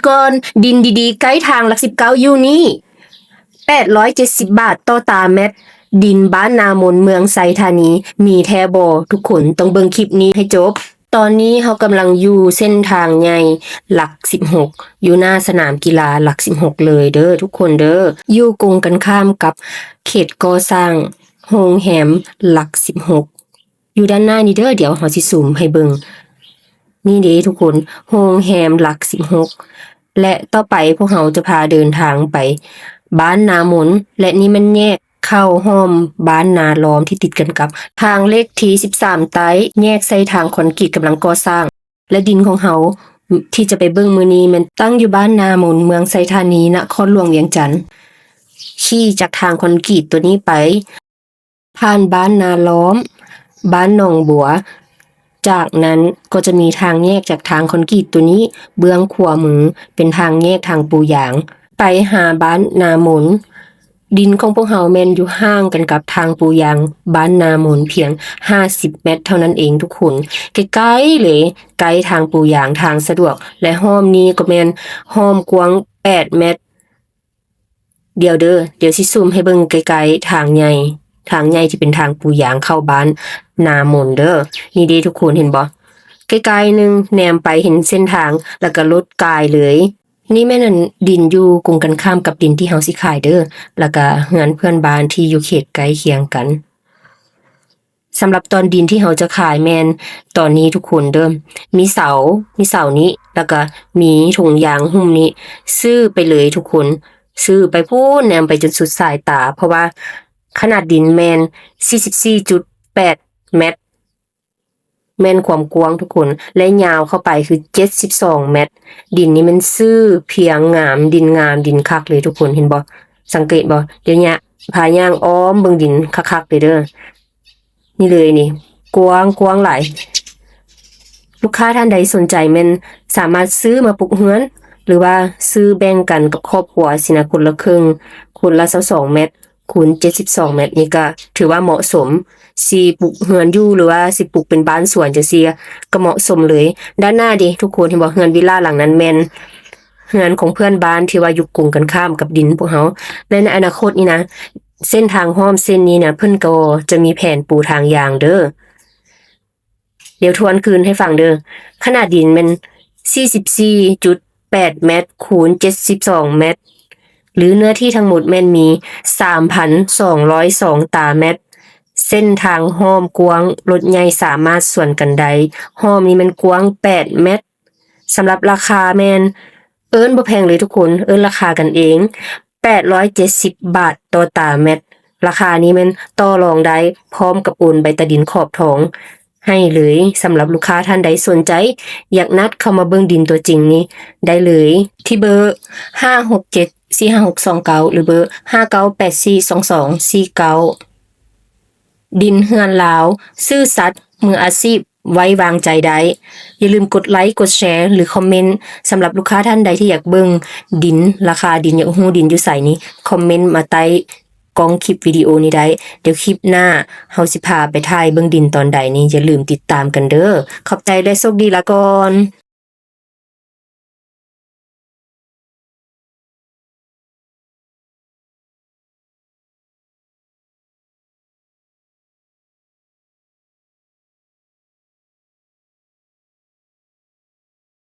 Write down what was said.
ກ່ອນ, ດິນດີໆໃກ້ທາງຫຼັກສິບເກົ້າຢູ່ນີ້ ແປດຮ້ອຍເຈັດສິບບາດຕໍ່ຕາແມັດ. ດິນບ້ານນາມົນ ເມືອງໄຊທານີ ມີແທ້ບໍ່? ທຸກຄົນຕ້ອງເບິ່ງຄລິບນີ້ໃຫ້ຈົບ. ຕອນນີ້ເຮົາກຳລັງຢູ່ເສັ້ນທາງໃຫຍ່ຫຼັກສິບຫົກ ຢູ່ໜ້າສະໜາມກິລາຫຼັກສິບຫົກເລີຍເດີທຸກຄົນເດີ, ຢູ່ກົງກັນຂ້າມກັບເຂດກໍ່ສ້າງໂຮງແຮມຫຼັກສິບຫົກ ຢູ່ດ້ານໜ້ານີ້ເດີ. ດຽວເຮົາຊິຊູມໃຫ້ເບິ່ງ. ນີ້ເດ້ທຸກຄົນ, ໂຮງແຮມຫຼັກສິບຫົກ ແລະ ຕໍ່ໄປພວກເຮົາຈະພາເດີນທາງໄປບ້ານນາມົນ ແລະ ນີ້ແມ່ນແຍກເຂົ້າຮ່ອມບ້ານນາລ້ອມທີ່ຕິດກັນກັບທາງເລກທີສິບສາມໃຕ້ ແຍກໃສ່ທາງຄອນກຣີດກຳລັງກໍ່ສ້າງ. ແລະ ດິນຂອງເຮົາທີ່ຈະໄປເບິ່ງມື້ນີ້ແມ່ນຕັ້ງຢູ່ບ້ານນາມົນ ເມືອງໄຊທານີ ນະຄອນຫຼວງວຽງຈັນ. ຂີ່ຈາກທາງຄອນກຣີດຕົວນີ້ໄປ ຜ່ານບ້ານນາລ້ອມ, ບ້ານໜອງບົວ, ຈາກນັ້ນກໍຈະມີທາງແຍກຈາກທາງຄອນກຣີດຕົວນີ້, ເບື້ອງຂວາມືເປັນທາງແຍກທາງປູຢາງ ໄປຫາບ້ານນາມົນ. ດິນຂອງພວກເຮົາແມ່ນຢູ່ຫ່າງກັນກັບທາງປູຢາງບ້ານນາມົນພຽງຫ້າສິບແມັດເທົ່ານັ້ນເອງທຸກຄົນ, ໃກ້ໆເລີຍ, ໃກ້ທາງປູຢາງ, ທາງສະດວກ ແລະ ຮ່ອມນີ້ກໍແມ່ນຮ່ອມກວ້າງແປດແມັດ. ດຽວເດີ, ດຽວຊິຊູມໃຫ້ເບິ່ງໃກ້ໆທາງໃຫຍ່, ທາງໃຫຍ່ທີ່ເປັນທາງປູຢາງເຂົ້າບ້ານນາມົນເດີ. ນີ້ເດ້ທຸກຄົນເຫັນບໍ່? ໃກ້ໆໜຶ່ງ ແນມໄປເຫັນເສັ້ນທາງ ແລ້ວກໍລົດກາຍເລີຍ. ນີ້ແມ່ນອັນດິນຢູ່ກົງກັນຂ້າມກັບດິນທີ່ເຮົາຊິຂາຍເດີ, ແລ້ວກະເຮືອນເພື່ອນບ້ານທີ່ຢູ່ເຂດໃກ້ຄຽງກັນ. ສຳລັບຕອນດິນທີ່ເຮົາຈະຂາຍແມ່ນຕອນນີ້ທຸກຄົນເດີ, ມີເສົາ, ມີເສົານີ້ ແລ້ວກະມີຖົງຢາງຫຸ້ມນີ້, ຊື້ໄປເລີຍທຸກຄົນ, ຊື້ໄປພຸ້ນ ແນມໄປຈົນສຸດສາຍຕາ, ເພາະວ່າຂະໜາດດິນແມ່ນສີ່ສິບສີ່ຈຸດແປດແມັດ. ແມ່ນຄວາມກວ້າງທຸກຄົນ ແລະ ຍາວເຂົ້າໄປຄືເຈັດສິບສອງແມັດ. ດິນນີ້ແມ່ນຊື້ພຽງງາມ, ດິນງາມ, ດິນຄັກເລີຍທຸກຄົນ, ເຫັນບໍ່? ສັງເກດບໍ່? ດຽວຍະ ພາຍ່າງອ້ອມເບິ່ງດິນຄັກໆເລີຍເດີ. ນີ້ເລີຍນີ້, ກວ້າງ, ກວ້າງຫຼາຍ. ລູກຄ້າທ່ານໃດສົນໃຈແມ່ນສາມາດຊື້ມາປຸກເຮືອນ ຫຼືວ່າຊື້ແບ່ງກັນກັບຄອບຄົວຊີ້ນະ, ຄົນລະເຄິ່ງ, ຄົນລະຊາວສອງແມັດ. ຄູນເຈັດສິບສອງແມັດນີ້ກະຖືວ່າເໝາະສົມ, ຊິປຸກເຮືອນຢູ່ ຫຼືວ່າຊິປຸກເປັນບ້ານສວນຈັ່ງຊີ້ກະເໝາະສົມເລີຍ. ດ້ານໜ້າເດ ທຸກຄົນເຫັນບໍ່? ເຮືອນວິລາຫຼັງນັ້ນແມ່ນເຮືອນຂອງເພື່ອນບ້ານທີ່ວ່າຢູ່ກົງກັນຂ້າມກັບດິນພວກເຮົາ. ແລະ ໃນອະນາຄົດນີ້ນະ, ເສັ້ນທາງຮ່ອມເສັ້ນນີ້ນະ, ເພິ່ນກໍຈະມີແຜນປູທາງຢາງເດີ. ດຽວທວນຄືນໃຫ້ຟັງເດີ. ຂະໜາດດິນແມ່ນສີ່ສິບສີ່ຈຸດແປດແມັດ ຄູນເຈັດສິບສອງແມັດ ຫຼື ເນື້ອທີ່ທັງໝົດແມ່ນມີສາມພັນສອງຮ້ອຍສອງຕາແມັດ. ເສັ້ນທາງຮ່ອມກວ້າງ, ລົດໃຫຍ່ສາມາດສວນກັນໄດ້. ຮ່ອມນີ້ແມ່ນກວ້າງແປດແມັດ. ສຳລັບລາຄາແມ່ນ ເອີ້ນບໍ່ແພງເລີຍທຸກຄົນ, ເອີ້ນລາຄາກັນເອງ ແປດຮ້ອຍເຈັດສິບບາດຕໍ່ຕາແມັດ. ລາຄານີ້ແມ່ນຕໍ່ລອງໄດ້ ພ້ອມກັບໂອນໃບຕາດິນຂອບທອງໃຫ້ເລີຍ. ສຳລັບລູກຄ້າທ່ານໃດສົນໃຈ ຢາກນັດເຂົ້າມາເບິ່ງດິນຕົວຈິງນີ້ໄດ້ເລີຍ ທີ່ເບີຫ້າຫົກເຈັດສີ່ຫ້າຫົກສອງເກົ້າ ຫຼື ເບີຫ້າເກົ້າແປດສີ່ສອງສອງສີ່ເກົ້າ. ດິນເຮືອນລາວ, ຊື່ສັດ, ມືອາຊີບ, ໄວ້ວາງໃຈໄດ້. ຢ່າລືມກົດໄລ, ກົດແຊ ຫຼື ຄອມເມັນ. ສຳລັບລູກຄ້າທ່ານໃດທີ່ຢາກເບິ່ງດິນ, ລາຄາດິນ, ຢາກຮູ້ດິນຢູ່ໃສນີ້, ຄອມເມັນມາໃຕ້ກ້ອງຄລິບວິດີໂອນີ້ໄດ້. ດຽວຄລິບໜ້າເຮົາຊິພາໄປຖ່າຍເບິ່ງດິນຕອນໃດນີ້, ຢ່າລືມຕິດຕາມກັນເດີ. ຂອບໃຈ ແລະ ໂຊກດີ, ລາກ່ອນ.